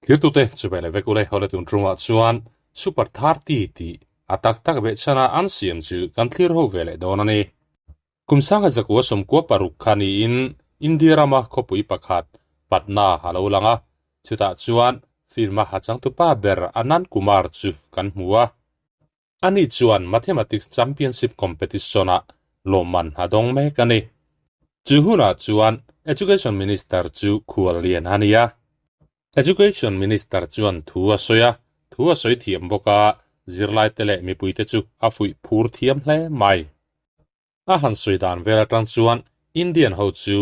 Thirtute chuvei leh vek ule hawle tun ṭumah chuan Super 30 tih a tak tak behchhana an siam chu kan thlir ho ve leh dawn a ni. Kum sangha zakua 16 kha niin India rama khawpui pakhat Patna a lo lang a, chutah chuan film-a a changtupa ber Anand Kumar chu kan hmu a. Ani chuan Mathematics Championship Competition-ah lawmman a dawng mek a ni. Chu hunah chuan Education Minister chu khual lian a ni a. Education Minister chuan thu a sawi a, thu a sawi thiam bawk a, zirlaite leh mipuite chu a fuih phur thiam hle mai. A han sawi dan vel atang chuan Indian ho chu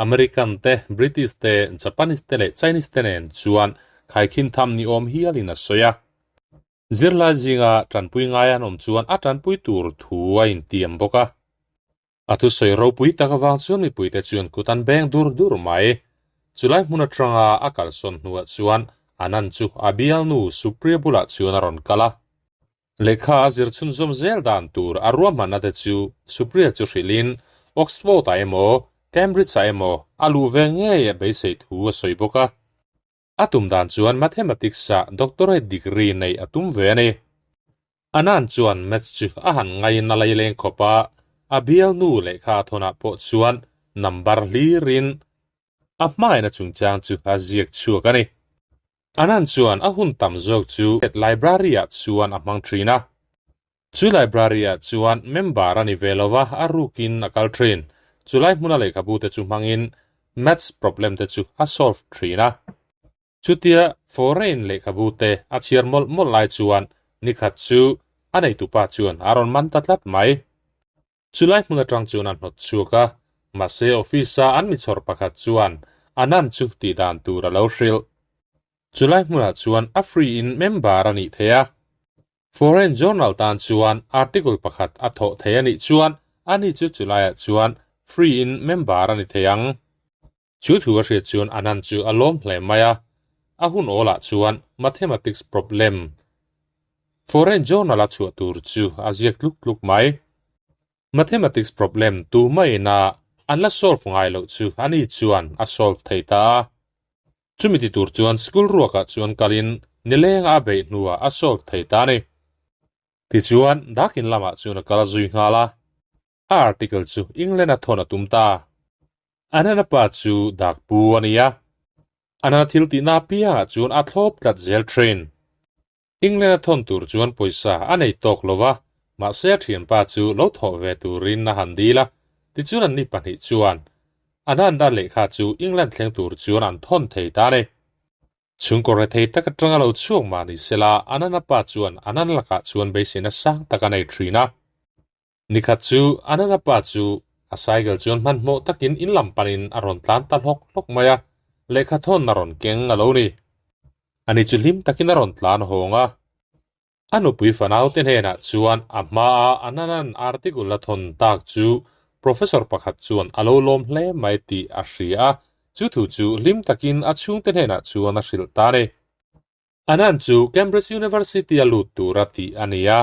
American te, British te, Japanese te leh Chinese te nen chuan khaikhin tham ni awm hialin a sawi a. Zirlai zinga tanpui ngai an awm chuan a tanpui tur thu a intiam bawk a. A thusawi ropui tak avang chuan mipuite chuan kut an beng dur dur mai. Chulai hmun atanga a kalsawn hnuah chuan Anand chu a bialnu Supriya bulah chuan a rawn kal a. Lehkha a zir chhunzawm zel dan tur a ruahmanna te chu Supriya chu hrilhin Oxford-ah emaw Cambridge-ah emaw a luh ve ngei a beisei thu a sawi bawk a. A tum dan chuan Mathematics-ah doctorate degree neih a tum ve a ni. Anand chuan Maths chu a han ngain a laileng khawp a, a bialnu lehkha a thawnah pawh chuan number hlirin a hmaina chungchang chu a ziak chhuak a ni. Anand chuan a hun tam zawk chu library-ah chuan a hmang thin a. Chu library-ah chuan member a ni ve lo va, a rukin a kal thin. Chulai hmuna lehkhabu te chu hmangin maths problem te chu a solve thin a. Chutia foreign lehkhabu te a chhiar mawlh mawlh lai chuan nikhat chu a neitupa chuan a rawn man ta tlat mai. Chulai hmun atang chuan a hnawt chhuak a, mahse office-a an michhawr pakhat chuan Anand chu tih dan tur a lo hrilh. Chulai hmunah chuan a free in member a nih theih a. Foreign journal tan chuan article pakhat a thawh thei a nih chuan ani chu chulaiah chuan free in member a ni thei ang. Chu thu a hriat chuan Anand chu a lawm hle mai a, a hun awlah chuan mathematics problem foreign journal a chhuah tur chu a ziak tluk tluk mai. Mathematics problem tu maina an la solve ngai loh chu ani chuan a solve thei ta a. Chumi ti tur chuan school ruakah chuan kalin nilenga a beih hnuah a solve thei ta a ni. Tichuan dakin lamah chuan a kal zui nghal a. A article chu England a thawn a tum ta. Anana pa chu dak pu a ni a. Anana thil tihna apiangah chuan a thlawp tlat zel thin. England a thawn tur chuan pawisa a nei tawk lo va, mahse a thianpa chu lo thawh ve turin a han dil a. Tichuan anni pahnih chuan Ananda lehkha chu England thleng tur chuan an thawn thei ta a ni. Chhungkaw rethei tak atanga lo chhuak mah ni sela, Anana pa chuan Anan lakah chuan beiseina sang tak a nei thin a. Nikhat chu Anana pa chu a cycle chuan hmanhmawh takin in lam panin a rawn tlan ta hlawk hlawk mai a, lehkha thawn a rawn keng a lo ni. Ani chu hlim takin a rawn tlan hawng a. A nupui fanaute hnenah chuan a hmaa Ananan article a thawn tak chu Professor pakhat chuan a lo lawm hle mai tih a hria a, chu thu chu hlim takin a chhungte hnenah chuan a hrilh ta a ni. Anan chu Cambridge University a lut tur a tih a ni a,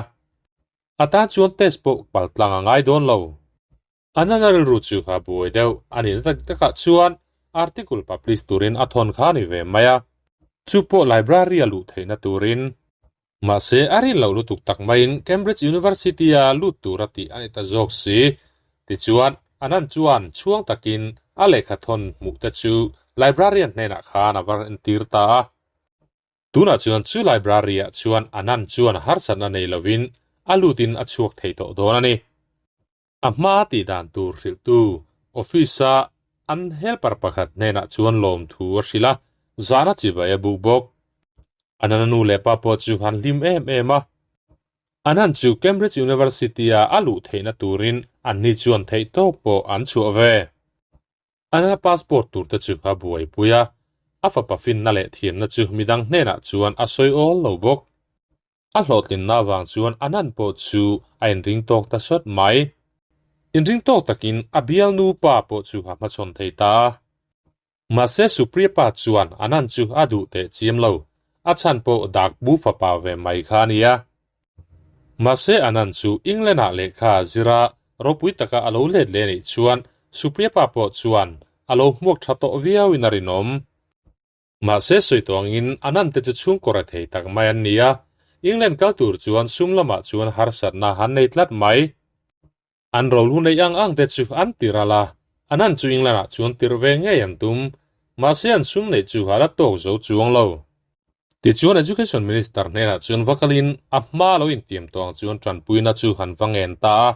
a tan chuan test pawh paltlang a ngai dawn lo. Anan a rilru chu a buai deuh a nih na tak takah chuan article publish turin a thawn kha a ni ve mai a, chu pawh library a luh theihna turin. Mahse, a rin loh lutuk tak maiin Cambridge University a lut tur a tih a ni ta zawk si. Tichuan, Anand chuan chhuang takin a lehkha thawn hmuh te chu librarian hnenah khan a va entir ta a. Tunah chuan chu library-ah chuan Anand chuan harsatna nei lovin a lutin a chhuak thei tawh dawn a ni. A hma tih dan tur hrilhtu office-a an helper pakhat hnenah chuan lawmthu a hrilh a, zan a chibai a buk bawk. Anana nu leh pa pawh chu an hlim em em a. Anand chu Cambridge University-a a luh theihna turin anni chuan theihtawp pawh an chhuah ve. Anana passport tur te chu a buaipui a, a fapa finna leh thiamna chu midang hnenah chuan a sawi awl lo bawk. A hlawhtlinna avang chuan Anand pawh chu a inring tawk ta sawt mai. Inring tawk takin a bialnu pa pawh chu a hmachhawn thei ta a. Mahse Supriya pa chuan Anand chu a duh teh chiam lo, a chhan pawh dak bu fapa ve mai kha a nia. Mahse Anand chu England-ah lehkha a zir a, ropui taka a lo let leh anih chuan Supriya pa pawh chuan a lo hmuak tha tawh viauin a rinawm. Mahse sawi tawh angin Anand te chu chhungkaw re thei tak mai an ni a, England kal tur chuan sum lamah chuan harsatna an nei tlat mai. An rolu neih ang ang te chu an ti ral a, Anand chu England ah chuan tirh ve ngei an tum, mahse an sum neih chu a la tawk zo chuang lo. Tichuan Education Minister hnenah chuan va kalin a hma lo intiam tawh ang chuan tanpuina chu han va ngen ta a.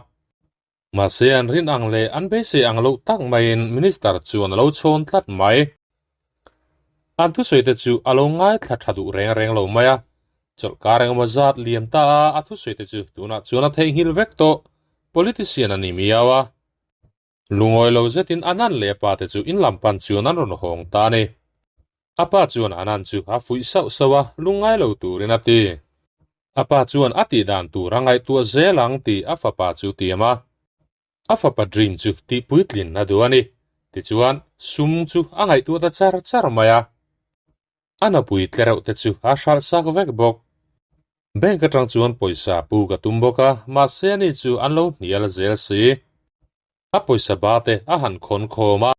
Mahse an rin ang leh an beisei ang loh tak maiin Minister chuan a lo chhawn tlat mai. An thusawi te chu a lo ngaithla tha duh reng reng lo mai a, chawlhkar engemaw zat liam ta a a thusawi te chu tunah chuan a theihnghilh vek tawh, politician a ni miau a. Lungawi lo zetin Anand leh a pa te chu in lam pan chuan an rawn hawng ta a ni. A pa chuan Anand chu a fuih sauh sauh a, lungngai lo turin a ti. A pa chuan a tih dan tur a ngaihtuah zel ang tih a fapa chu tiam a. A fapa dream chu tih puitlin a duh a ni. Tichuan, sum chu a ngaihtuah ta char char mai a. A napui tlereuh te chu a hralh sak vek bawk. Bank atang chuan pawisa pu ka tum bawk a, mahse ani chu an lo hnial zel si. A pawisa ba te a han khawn khawm a.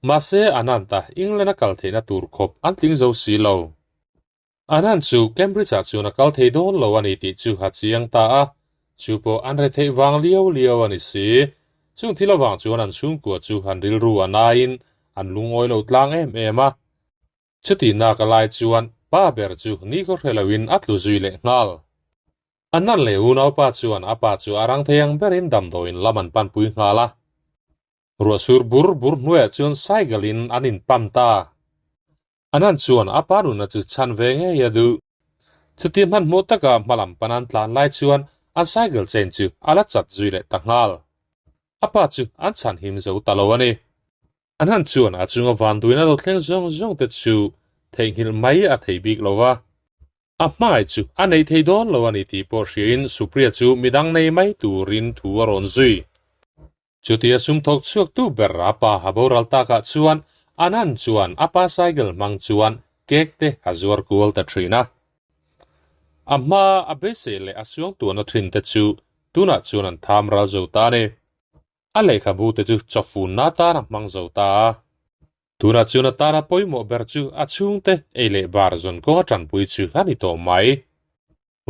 Mahse Anand-a England a kal theihna tur khawp an tling zo si lo. Anand chu Cambridge-ah chuan a kal thei dawn lo a ni tih chu a chiang ta a, chu pawh an retheih vang liau liau a ni si. Chung thil avang chuan an chhungkua chu an rilru a naiin an lungawi lo tlang em em a. Chuti nak a lai chuan pa ber chu ni khaw hre loin a tlu zui leh nghal. Anand leh unaupa chuan a pa chu a rang thei ang berin damdawiin lam an panpui nghal a. Ruahsur bur bur hnuaiah chuan cycle in an inpam ta. Anand chuan a pa nunna chu chhan ve ngei a duh. Chuti hmanhmawh taka hmalam pan an tlan lai chuan an cycle chain chu a la chat zui leh ta nghal. A pa chu an chhan him zo ta lo a ni. Anand chuan a chunga vanduaina lo thleng zawng zawng te chu theihnghilh mai a thei bik lo va. A hmangaih chu a nei thei dawn lo a ni tih pawh hriain Supriya chu midang nei mai turin thu a rawn zui. Chutia sum thawk chhuaktu ber a pa a boral takah chuan Anand chuan a pa cycle hmang chuan cake te a zuar kual ta thin a. A hma a beisei leh a suangtuahna thin te chu tunah chuan an tham ral zo ta a ni. A lehkhabu te chu chawfunna atan a hmang zo ta a. Tunah chuan a tana pawimawh ber chu a chhungte ei leh bar zawn kawnga tanpui chu a ni tawh mai.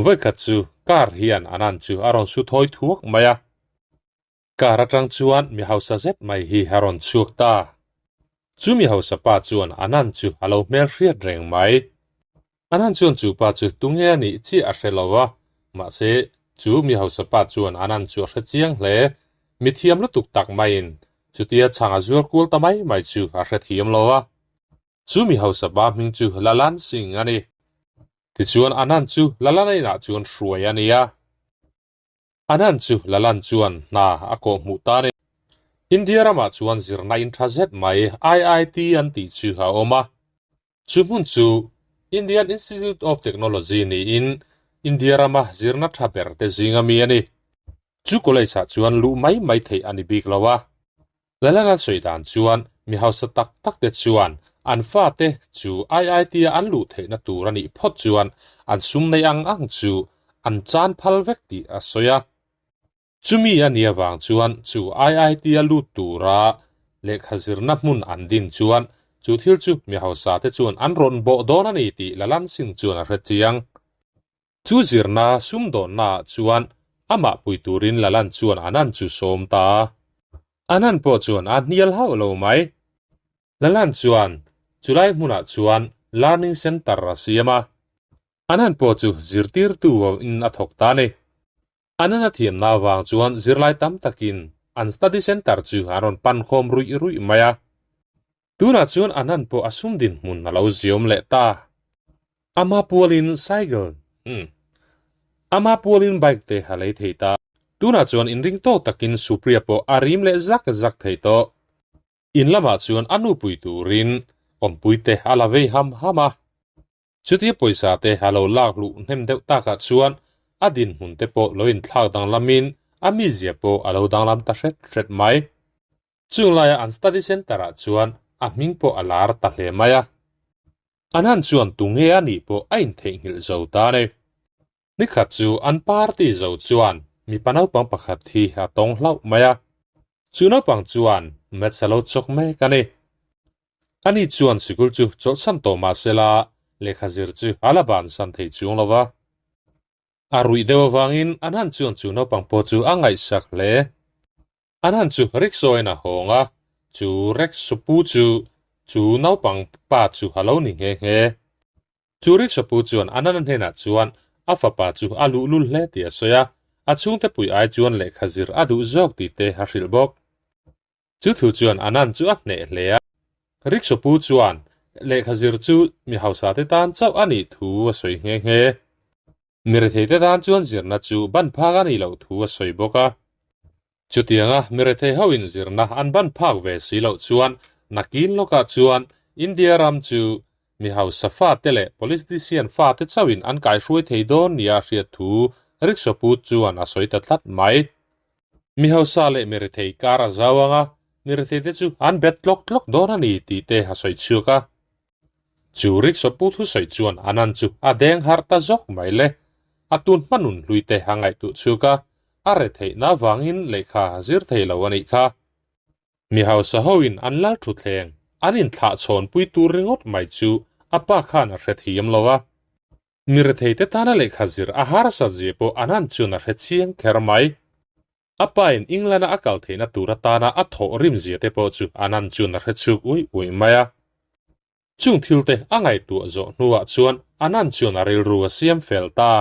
Vawikhat chu car hian Anand chu a rawn su thawi thuak mai a. Car atang chuan mi hausa zet mai hi a rawn chhuak ta. Chu mi hausa pa chuan Anand chu a lo hmel hriat reng mai. Anand chuan chu pa chu tunge a nih chiah a hre lo a, mahse chu mi hausa pa chuan Anand chu a hre chiang hle. Mi thiam lutuk tak maiin chutia chhang a zuar kual ta mai mai chu a hre thiam lo a. Chu mi hausa pa hming chu Lalan Singh a ni. Tichuan Anand chu Lalana inah chuan hruai a ni a. Anand chu Lalan chuan hna a kawh hmuh ta a ni. India ramah chuan zirna in tha zet mai IIT an tih chu a awm a. Chu hmun chu Indian Institute of Technology niin India rama zirna tha ber te zinga mi a ni. Chu college ah chuan luh mai mai theih a ni bik lo a. Lalana sawi dan chuan mi hausa tak tak te chuan an fate chu IIT a an luh theihna tur a nih phawt chuan an sum nei ang ang chu an chan phal vek tih a sawi a. Chumi a nih avang chuan chu IIT a lut tura lehkha zirna hmun an din chuan chu thil chu mi hausa te chuan an rawn bawh dawn a ni tih Lalan Singh chuan a hre chiang. Chu zirna sumdawnnaah chuan amah pui turin Lalan chuan Anand chu sawm ta a. Anand pawh chuan a hnial hauh lo mai. Lalan chuan chulai hmunah chuan learning centre a siam a. Anand pawh chu zirtirtu in a thawk ta a ni. Anand a thiamna avang chuan zirlai tam takin an study centre chu an rawn pan khawm ruih ruih mai a. Tunah chuan Anand pawh a sum dinhmun a lo ziawm leh ta. Ama pualin cycle, umm, ama pualin bike te a lei thei ta. Tunah chuan inring tawk takin Supriya pawh a rim leh zak zak thei tawh. In lamah chuan a nupui turin awmpui te a la vei ham ham a. Chutia pawisa te a lo lak luh hnem deuh takah chuan a dinhmun te pawh lo inthlak danglamin a mizia pawh a lo danglam ta hret hret mai. Chung laia an study centre ah chuan a hming pawh a lar ta hle mai a. Anand chuan tunge a nih pawh a intheihnghilh zo ta a ni. Nikhat chu an party zo chuan mipa naupang pakhat hi a tawng hlauh mai a. Chu naupang chuan maths a lo chawk mek a ni. Ani chuan sikul chu chawlhsan tawh mah sela lehkha zir chu a la bansan thei chuang lo va. A ruih deuh avangin Anand chuan chu naupang pawh chu a ngaihsak hle. Anand chu rickshaw-in a hawng a, chu rickshaw pu chu chu naupang pa chu a lo ni nghe nghe. Chu rickshaw pu chuan Anand-a hnenah chuan a fapa chu a luhlul hle tih a sawi a, a chhungte pui ai chuan lehkha zir a duh zawk tih te a hrilh bawk. Chu thu chuan Anand chu a hneh hle a. Rickshaw pu chuan lehkha zir chu mi hausa te tan chauh a nih thu a sawi nghe nghe. Mi rethei te tan chuan zirna chu ban phak a nih loh thu a sawi bawk a. Chutianga mi rethei ho in zirna an ban phak ve si loh chuan nakin lawkah chuan India ram chu mi hausa fate leh politician fate chauhin an kaihruai thei dawn nia a hriat thu rickshaw pu chuan a sawi ta tlat mai. Mi hausa leh mi rethei kar a zau ang a, mi rethei te chu an bet tlawk tlawk dawn a ni tih te a sawi chhuak a. Chu rickshaw pu thusawi chuan Anand chu a deng harh ta zawk mai le. A tun hma nun hlui te a ngaihtuh chhuak a, a retheihna avangin lehkha a zir thei lo a nih kha. Mi hausa hoin an lal thutthleng an inthlahchhawn pui tur ringawt mai chu a pa khan a hrethiam lo a. Mi retheite tana lehkha zir a harsat zia pawh Anand chuan a hre chiang kher mai. A pain England-a a kal theihna tur atana a thawh rim zia te pawh chu Anand chuan a hre chhuk uih uih mai a. Chung thilte a ngaihtuah zawh hnuah chuan Anand chuan a rilru a siam fel ta.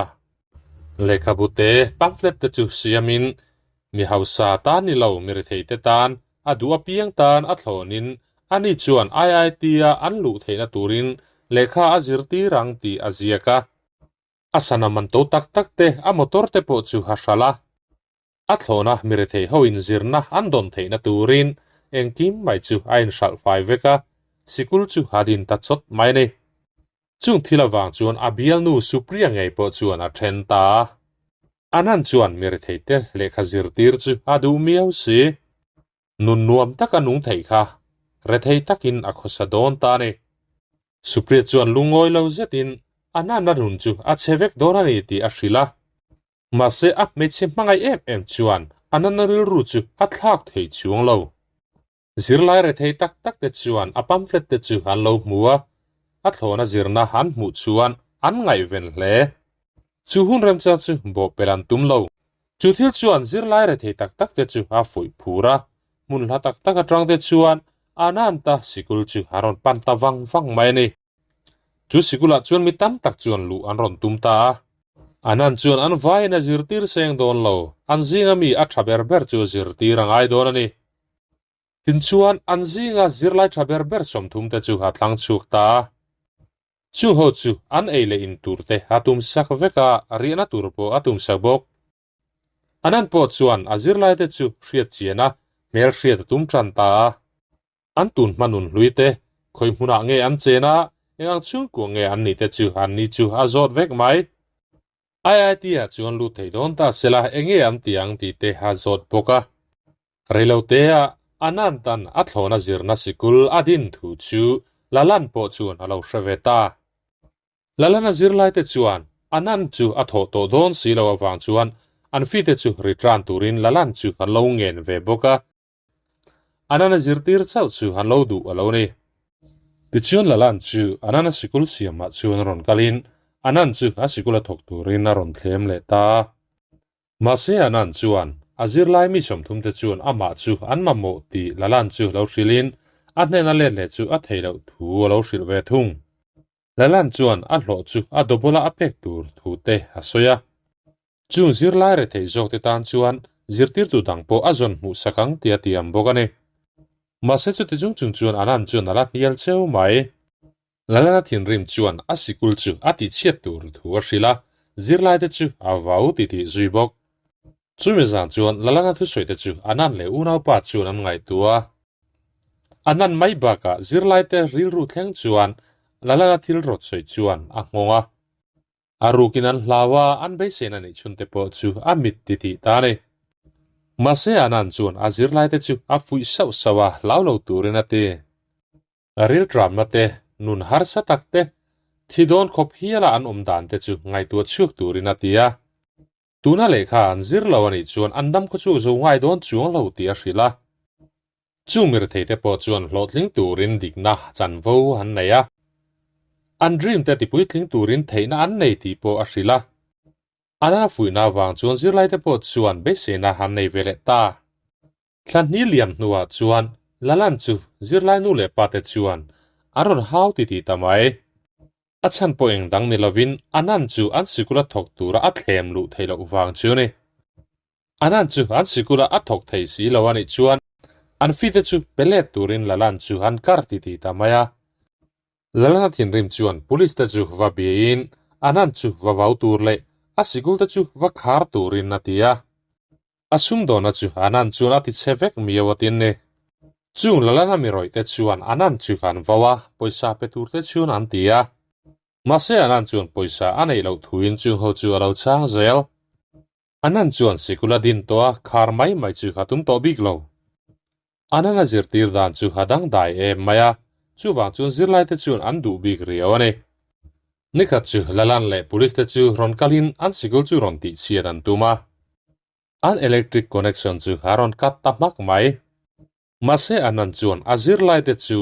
Lehkhabu te, pamphlet te chu siamin mi hausa tan ni lo mi retheite tan a duh apiang tan a thlawnin ani chuan IIT-a an luh theihna turin lehkha a zirtir ang tih a ziak a. A sana man to tak tak te, a motor te pawh chu a hralh a. A thlawna mi rethei hoin zirna an dawn theihna turin engkim mai chu a inhralh fai vek a, sikul chu a din ta chawt mai a ni. Chung thil avang chuan a bialnu Supriya ngei pawh chuan a then ta a. Anand chuan mi retheite lehkha zirtir chu a duh miau si. Nun nuam taka nung thei kha rethei takin a khawsa dawn ta a ni. Supriya chuan lungawi lo zetin Anand-a nun chu a chhe vek dawn a ni tih a hrilh a. Mahse a hmeichhe hmangaih em em chuan Anand-a rilru chu a thlak thei chuang lo. Zirlai rethei tak tak te chuan a pamphlet te chu an lo hmu a, a thlawna zirna an hmuh chuan an ngaihven hle. Chu hun remchang chu bawhpelh an tum lo. Chu thil chuan zirlai rethei tak tak te chu a fuih phur a, hmun hla tak tak atang te chuan Ananta sikul chu a rawn pan ta vang vang mai a ni. Chu sikulah chuan mi tam tak chuan luh an rawn tum ta a. Anand chuan an vaiin a zirtir seng dawn lo, an zinga mi a tha ber ber chu a zirtir a ngai dawn a ni. Tin chuan an zinga zirlai tha ber ber 30 te chu a thlang chhuak ta a. Chu ho chu an ei leh in tur te a tum sak vek a, riahna tur pawh a tum sak bawk. Anand pawh chuan a zirlaite chu hriat chian a, hmel hriat a tum tan ta a. An tun hma nun hlui te, khawi hmunah nge an chen a, eng ang chhungkua nge an nih te chu an ni chu a zawt vek mai. IIT ah chuan lut thei dawn ta sela enge an ti ang tih te a zawt bawk a. Reilote ah Anantan a thlawna zirna sikul a din thu chu Lalan pawh chuan a lo hre ve ta. Lalana zirlaite chuan Anand chu a thawh tawh dawn si lo avang chuan an fee te chu return turin Lalan chu an lo ngen ve bawk a. Anana zirtir chauh chu an lo duh a lo ni. Tichuan Lalan chu Anana sikul siamah chuan a rawn kalin Anan chu a sikula thawk turin a rawn thlem leh ta a. Mahse Anan chuan a zirlai mi 30 te chuan amah chu an mamawh tih Lalan chu lo hrilhin a hnena let leh chu a theih loh thu a lo hrilh ve thung. Lalan chuan a hlawh chu a double-a a pek tur thu te a sawi a. Chung zirlai rethei zawkte tan chuan zirtirtu dang pawh a zawn hmuh sak ang tih a tiam bawk a ni. Mahse chuti chung chung chuan Anand chuan a la hnial cheu mai. Lalana thinrim chuan a sikul chu a tichhiat tur thu a hrilh a, zirlaite chu a vau titih zui bawk. Chumi zan chuan Lalana thusawite chu Anand leh unaupa chuan an ngaihtuah a. Anand mai bakah zirlaite rilru thleng chuan Lalana thil rawt sawi chuan a nghawng a. A rukin an hlau a, an beiseina neih chhunte pawh chu a mit ti tih ta a ni. Mahse Anand chuan a zirlaite chu a fuih sauh sauh a, hlau lo turin a ti. Rilṭamna te, nun harsa tak te, thi dawn khawp hiala an awm dan te chu ngaihtuah chhuak turin a ti a. Tuna lehkha an zir lo a nih chuan an dam khaw chhuak zo ngai dawn chuang lo tih a hrilh a. Chung miretheite pawh chuan hlawhtling turin dikna chanvo an nei a, an dream te tipuitling turin theihna an nei tih pawh a hrilh a. Anana fuihna avang chuan zirlaite pawh chuan beiseina an nei ve leh ta. Thla hnih liam hnuah chuan Lalan chu zirlai nu leh pate chuan an rawn hau ti tih ta mai. A chhan pawh eng dang ni lovin Anan chu an sikula thawk tura a thlem luh theih loh vang chu a ni. Anan chu an sikula a thawk thei si lo a nih chuan an fite chu pe let turin Lalan chu an kar ti tih ta mai a. Lalana thinrim chuan police te chu va biain Anan chu va vau tur leh a sikul te chu va khar turin a ti a. A sumdawna chu Anan chuan a ti chhe vek miau a tin ni. Chung Lalana mi rawih te chuan Anan chu an vau a, pawisa pe tur te chuan an ti a. Mahse Anan chuan pawisa a neih loh thuin chung ho chu a lo chang zel. Anan chuan sikul a din tawh a, khar mai mai chu a tum tawh bik lo. Anan a zirtir dan chu a dangdai em mai a, chuvang chuan zirlai te chuan an duh bik riau a ni. Nikhat chu Lalan leh police te chu rawn kalin an sikul chu rawn tihchhiat an tum a. An electric connection chu a rawn cut ta hmak mai. Mahse Anand chuan a zirlai te chu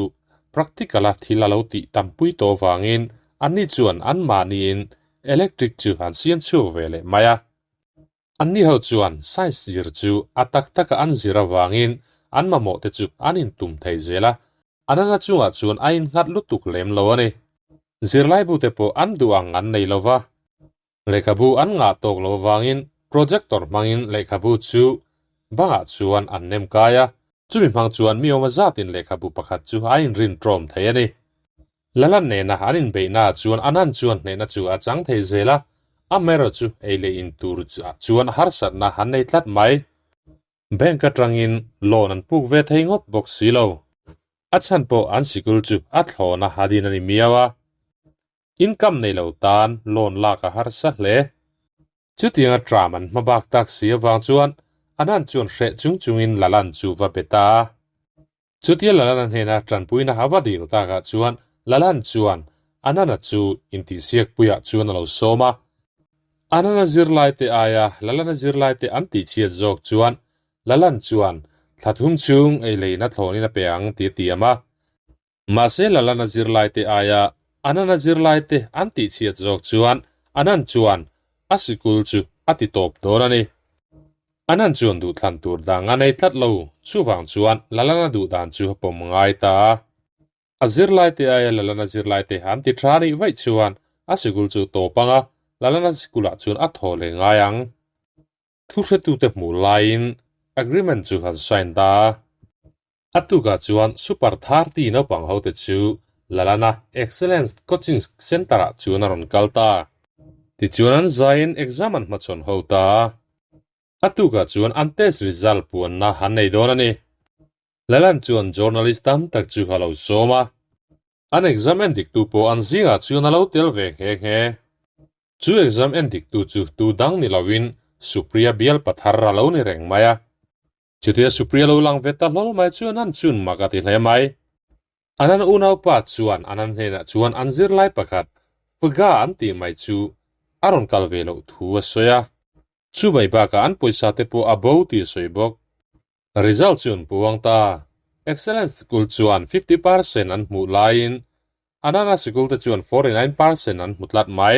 practical a thil a lo tih tampui tawh vangin anni chuan anmahniin electric chu an siam chhuak ve leh mai a. Anni ho chuan science zir chu a tak taka an zir avangin an mamawh te chu an intum thei zel a, Anana chungah chuan a innghat lutuk lem lo a ni. Zirlaibu te pawh an duh ang an nei lo va, lehkhabu an ngah tawk lo avangin projector hmangin lehkhabu chu bangah chuan an nem kai a, chumi hmang chuan mi awma zatin lehkhabu pakhat chu a inrin ṭawm thei a ni. Lalan nena an inbeihnaah chuan Anand chuan hnehna chu a chang thei zel a, amaherawh chu ei leh in tur chuan harsatna an nei tlat mai. Bank atangin loan an puk ve thei ngawt bawk si lo. A chhan pawh an sikul chu a thlawna a din a ni miau a. Income nei lo tan loan lak a harsa hle. Chutianga tram an hma bak tak si avang chuan Anand chuan hreh chung chungin Lalan chu va be ta a. Chutia Lalana hnena tanpuina a va dil takah chuan Lalan chuan Anana chu intihsiakpuiah chuan a lo sawm a. Anana zirlaite aia Lalana zirlaite an tihchhiat zawk chuan Lalan chuan thla thum chhung ei leina thlawnin a pe ang tih a tiam a. Mahse Lalana zirlaite aia Anana zirlaite an tihchhiat zawk chuan Anan chuan a sikul chu a ti tawp dawn a ni. Anan chuan duhthlan tur dang a nei tlat lo, chuvang chuan Lalana duh dan chu a pawm ngai ta a. A zirlaite aia Lalana zirlaite an ti tha nih vaih chuan a sikul chu tawp ang a, Lalana sikulah chuan a thaw leh ngai ang. Thuhretute hmuh laiin agreement chu han sign ta a. A tukah chuan Super 30 naupang hote chu Lalana Excellence Coaching Centre-ah chuan a rawn kal ta. Tichuan an zaiin exam an hmachhawn ho ta a. A tukah chuan an test result puanna an nei dawn a ni. Lalan chuan journalist tam tak chu a lo sawm a. An exam en diktu pawh an zingah chuan a lo tel ve nghe nghe. Chu exam en diktu chu tu dang ni loin Supriya bial pathar a lo ni reng mai a. Chutia Supriya lo lang ve ta hlawl mai chuan an chun mak a ti hle mai. Anan unaupa chuan Anan hnenah chuan an zirlai pakhat Fga an tih mai chu a rawn kal ve loh thu a sawi a. Chu mai bakah an pawisa te pawh a bo tih a sawi bawk. Result chu an puang ta. Excellence School chuan 50% an hmuh laiin Anana sikul te chuan 49% an hmu tlat mai.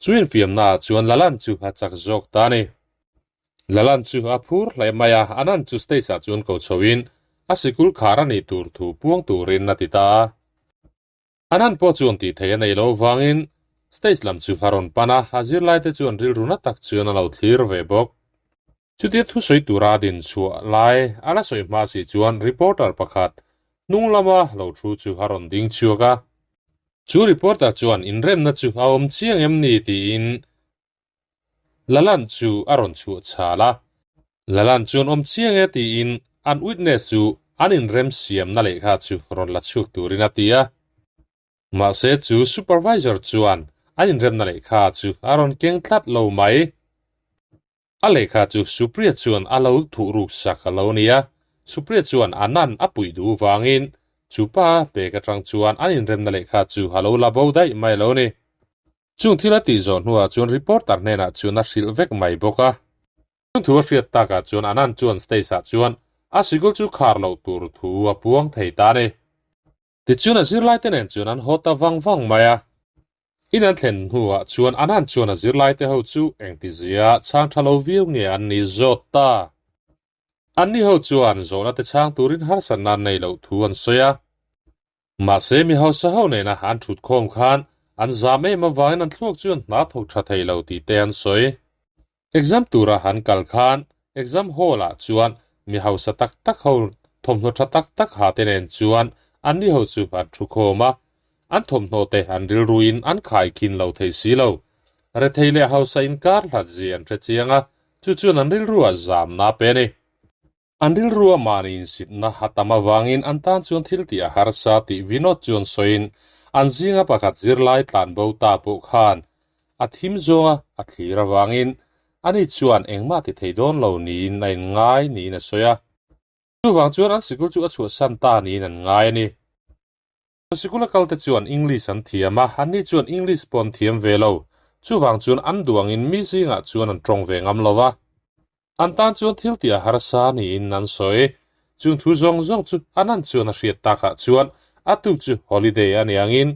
Chu infiamnaah chuan Lalan chu a chak zawk ta a ni. Lalan chu a phur hle mai a, Anand chu stage-ah chuan ko chhoin a sikul khar a nih tur thu puang turin a ti ta a. Anand pawh chuan tih theih a nei lo vangin stage lam chu a rawn pan a, a zirlaite chuan rilru na tak chuan a lo thlir ve bawk. Chutia thusawi tura a din chhuah lai a la sawi hma si chuan reporter pakhat hnung lama lo thu chu a rawn ding chhuak a. Chu reporter chuan inremna chu a awm chiang em ni tiin Lalan chu a rawn chhuah chhal a. Lalan chuan awm chiang e tiin an witness chu an inrem siamna lehkha chu rawn la chhuak turin a ti a. Mahse chu supervisor chuan an inremna lehkha chu a rawn keng tlat lo mai. A lehkha chu Supriya chuan a lo thuh ruk sak a lo ni a, Supriya chuan a nan a puih duh vangin chu pa pek atang chuan an inremna lehkha chu a lo la bo daih mai lo ni. Chung thil a tih zawh hnuah chuan reporter hnenah chuan a hrilh vek mai bawk a. Chung thu a hriat takah chuan Anand chuan stage ah chuan. a sikul chu khar loh tur thu a puang thei ta a ni. Tichuan a zirlaite nen chuan an haw ta vang vang mai a. In an thlen hnuah chuan Anand chuan a zirlaite ho chu engtizia chhang tha lo viau nge an ni zawt ta. Anni ho chuan zawhna te chhang turin harsatna an nei loh thu an sawi a. Mahse mi hausa ho nena an thut khawm khan an zam em avangin an thluak chu an hna thawk tha thei lo tih te an sawi. Exam tura an kal khan exam hall ah chuan mi hausa tak tak ho thawmhnaw tha tak tak ha te nen chuan anni ho chu an thu khawm a, an thawmhnaw te an rilruin an khai khin lo thei si lo. Rethei leh hausa inkar hlat zia an hre chiang a, chu chuan an rilruah zamna a pe a ni. An rilrua mahni insitna a tam avangin an tan chuan thil tih a harsa tih Vinod chuan sawiin an zinga pakhat zirlai tlan bo ta pawh khan a thim zawnga a thlir avangin ani chuan engmah ti thei dawn lo niin a inngai niin a sawi a. Chuvang chuan an sikul chu a chhuahsan ta niin an ngai a ni. Sikula kalte chuan English an thiam a, anni chuan English pawh an thiam ve lo. Chuvang chuan an duangin mi zingah chuan an tawng ve ngam lo va. An tan chuan thil tih a harsa niin an sawi. Chung thu zawng zawng chu Anand chuan a hriat takah chuan a tuk chu holiday a ni angin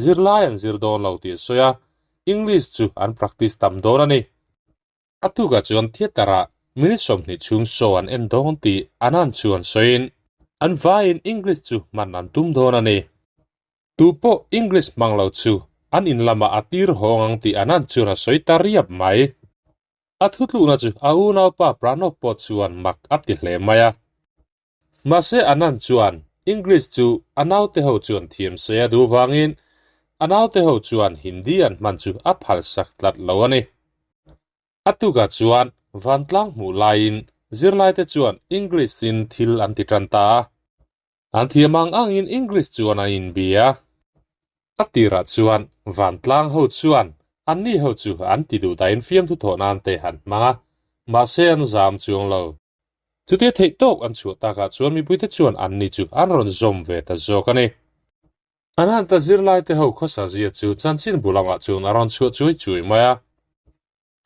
zirlai an zir dawn lo tih a sawi a, English chu an practice tam dawn a ni. A tukah chuan theatre-ah minute 20 chhung show an en dawn tih Anand chuan sawiin an vaiin English chu hman an tum dawn a ni. Tu pawh English hmang lo chu an in lamah a tir hawng ang tih Anand chuan a sawi ta riap mai. A thutlukna chu a unaupa Pranav pawh chuan mak a ti hle mai a. Mahse Anand chuan English chu a naute ho chuan thiam se a duh vangin a naute ho chuan Hindi an hman chu a phalsak tlat lo a ni. A tukah chuan vantlang hmuh laiin zirlaite chuan English in thil an ti tan ta a. An thiam ang angin English chuan an inbia. A tirah chuan vantlang ho chuan anni ho chu an ti duh dahin fiamthu thawh nan te an hmang a, mahse an zam chuang lo. Chutia theih tawk an chhuah takah chuan mipuite chuan anni chu an rawn zawm ve ta zawk a ni. An han ta zirlaite ho khawsa zia chu chanchin bu lamah chuan a rawn chhuah chuai chuai mai a.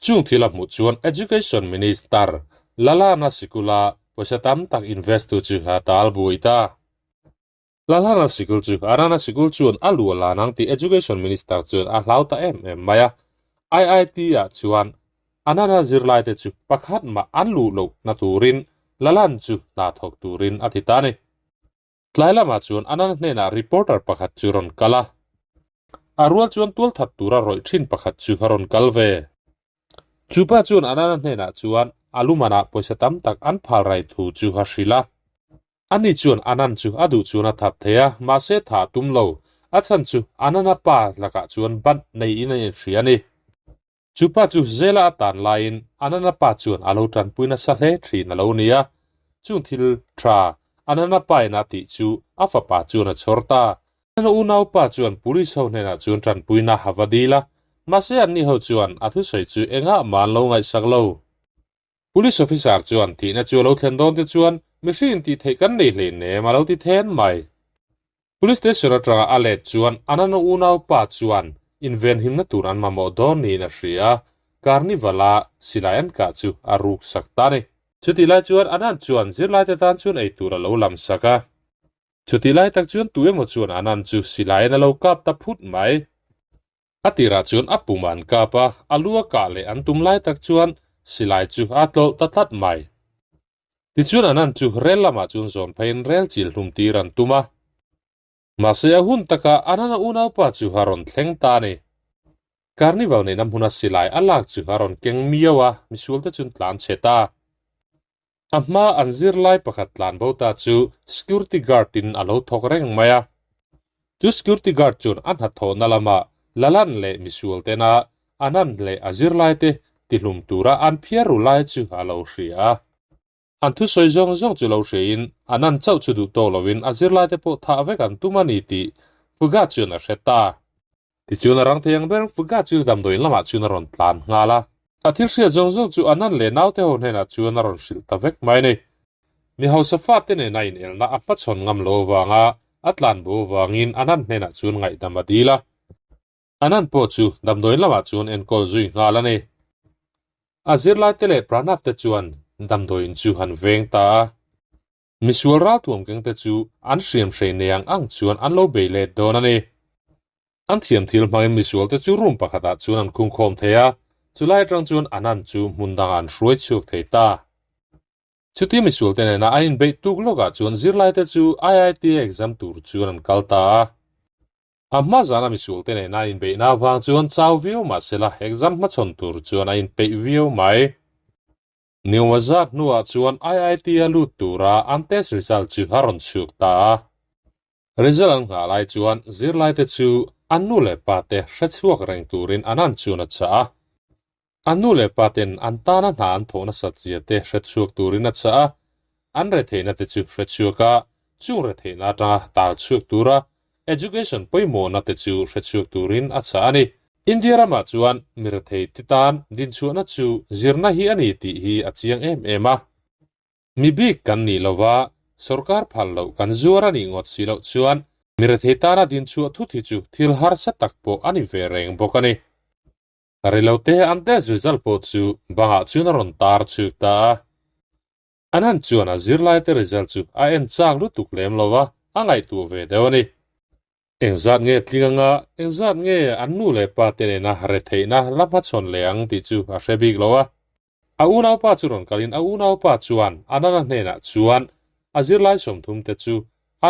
Chung thil a hmuh chuan Education Minister Lalana sikula pawisa tam tak invest tu chu a tal buai ta. Lalana sikul chu Arana sikul chuan a luah lan ang tih Education Minister chuan a hlau ta em em mai a. IIT ah chuan Anana zirlaite chu pakhat mah an luh loh na turin Lalan chu hna thawk turin a ti ta a ni. Tlai lamah chuan Anana hnenah reporter pakhat chu rawn kal a. A rual chuan tualthat tura rawih thin pakhat chu a rawn kal ve. Chupa chuan Anana hnenah chuan a lumanah pawisa tam tak an phal rai thu chu a hrilh a. Ani chuan Anand chu a duh chuan a that thei a, mahse tha a tum lo. A chhan chu Anand-a pa lakah chuan ban neiin a inhria a ni. Chu pa chu zela a tan laiin Anand-a pa chuan a lo tanpui nasa hle thin a lo ni a. Chung thil tha Anand-a pa in a tih chu a fapa chuan a chhawr ta. Anand-a unaupa chuan police ho hnenah chuan tanpuina a va dil a, mahse anni ho chuan a thusawi chu engah mah an lo ngaihsak lo. Police officer chuan thihna chu a lo thlen dawn te chuan mihring tih theih kan nei hleinem a lo ti then mai. Police station atanga a let chuan Anana unaupa chuan invenhimna tur an mamawh dawn niin a hria a, Carnival-a silai an kah chu a ruk sak ta a ni. Chutih lai chuan Anand chuan zirlaite tan chuan eitur a lo lam sak a. Chutih lai tak chuan tu emaw chuan Anand chu silaiin a lo kap ta phut mai. A tirah chuan a pum an kap a, a lu a kah leh an tum lai tak chuan silai chu a tlawlh ta tlat mai. Tichuan Anand chu rel lamah chuan zawn pheiin rel chil hlum tir an tum a. Mahse a hun takah Anand-a unaupa chu a rawn thleng ta a ni. Carnival neihna hmuna silai a lak chu a rawn keng miau a, misualte chuan tlan chhe ta. A hma an zirlai pakhat tlan bo ta chu security guard in a lo thawk reng mai a. Chu security guard chuan a hnathawhna lama Lalan leh misual tena Anand leh a zirlai te tihlum tura an phiar ru lai chu a lo hria a. An thusawi zawng zawng chu lo hriain Anand chauh chu duh tawk loin a zirlai te pawh thah vek an tum a ni tih Fuga chuan a hre ta. Tichuan a rang thei ang ber Fuga chu damdawiin lamah chuan a rawn tlan nghal a. A thil hriat zawng zawng chu Anand leh naute ho hnenah chuan a rawn hrilh ta vek mai a ni. Mi hausa fate nena inelna a hmachhawn ngam lo avanga a tlan bo avangin Anand hnenah chuan ngaihdam a dil a. Anand pawh chu damdawiin lamah chuan enkawl zui nghal a ni. A zirlaite leh Pranav te chuan damdawiin chu han veng ta a. Misual ralthuam kengte chu an hriam hrei nei ang ang chuan an lo bei let dawn a ni. An thiam thil hmangin misualte chu room pakhatah chuan an khungkhawm thei a, chulai atang chuan Anand chu hmun dangah an hruai chhuak thei ta. Chutia misualte nena an inbeih tuk lawkah chuan zirlaite chu IIT exam tur chuan an kal ta a. A hma zana misualte nena an inbeihna avang chuan chau viau mahsela exam hmachhawn tur chuan a inpeih viau mai. Niawma zat hnuah chuan IIT a lut tura an test result chu a rawn chhuak ta a. Result an nghah lai chuan zirlaite chu an nu leh pa te hrechhuak reng turin an an chuan a chah a. An nu leh pa ten an tana hna an thawh nasat zia te hrechhuak turin a chah a, an retheihna te chu hrechhuak a, chung retheihna atanga tal chhuak tura education pawimawhna te chu hrechhuak turin a chah a ni. India ramah chuan mi rethei te tan dinchhuahna chu zirna hi a ni tih hi a chiang em em a. Mi bik kan nih lova sorkar phal loh kan zuar a nih ngawt si loh chuan mi rethei tana dinchhuah thut hi chu thil harsa tak pawh a ni ve reng bawk a ni. Reilote an test result pawh chu bangah chuan a rawn tar chhuk ta a. An han chuan a zirlaite result chu a en chak lutuk lem lo a, a ngaihtuah ve deuh a ni. Engzat nge tling anga, engzat nge an nu leh pa te nena retheihna la hmachhawn leh ang tih chu a hre bik lo a. A unaupa chu rawn kalin a unaupa chuan Anana hnenah chuan a zirlai 30 te chu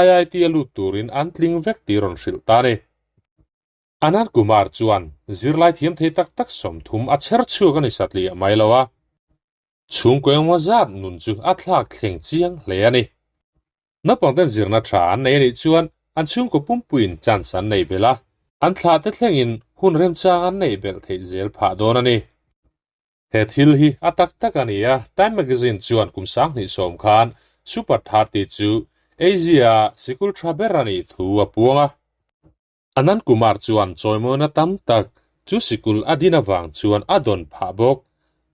IIT a lut turin an tling vek tih rawn hrilh ta a ni. Anand Kumar chuan zirlai thiam thei tak tak 30 a chher chhuak a ni satliah mai lo a. Chhungkaw engmaw zat nun chu a thlak thleng chiang hle a ni. Naupangten zirna tha an nei a nih chuan an chhungkaw pumpuiin chance an neih belh a, an thlah te thlengin hun remchang an neih belh theih zel phah dawn a ni. He thil hi a tak tak a ni a, Time Magazine chuan kum 2010 khan Super 30 chu Asia-a sikul tha ber a nih thu a puang a. Anand Kumar chuan chawimawina tam tak chu sikul a din avang chuan a dawn phah bawk.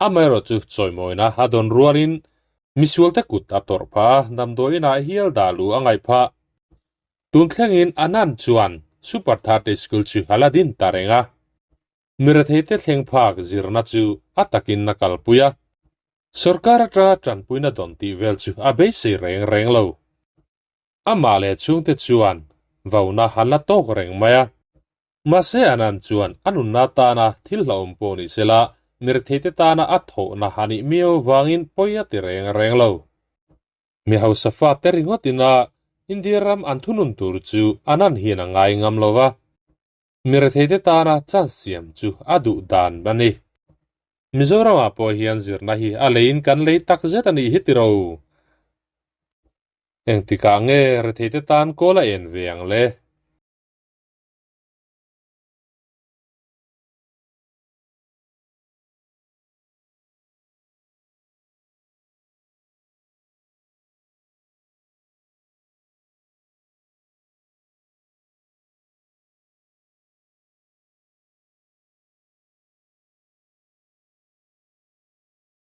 Amaherawhchu chawimawina a dawn rualin misualte kut a tawrh phah a, damdawiinah hial dah luh a ngaih phah. Tun thlengin Anand chuan Super 30 School chu a la din ta reng a. Mi retheite thleng phak zirna chu a takin a kalpui a. Sorkar atanga tanpuina dawn tih vel chu a beisei reng reng lo. Amah leh chhungte chuan vauna han la tawk reng mai a. Mahse Anand chuan a nunna tana thil hlauhawm pawh ni sela, mi retheite tana a thawhna a nih miau vangin pawi a ti reng reng lo. Mi hausa fate ringawtin a India ram an thunun tur chu Anand hian a ngai ngam lo va. Mi retheite tana chance siam chu a duh dan a ni. Mizoramah pawh hian zirna hi a leiin kan lei tak zet a nih hi tiro. Engtikah nge retheite tan kawl a en ve ang le?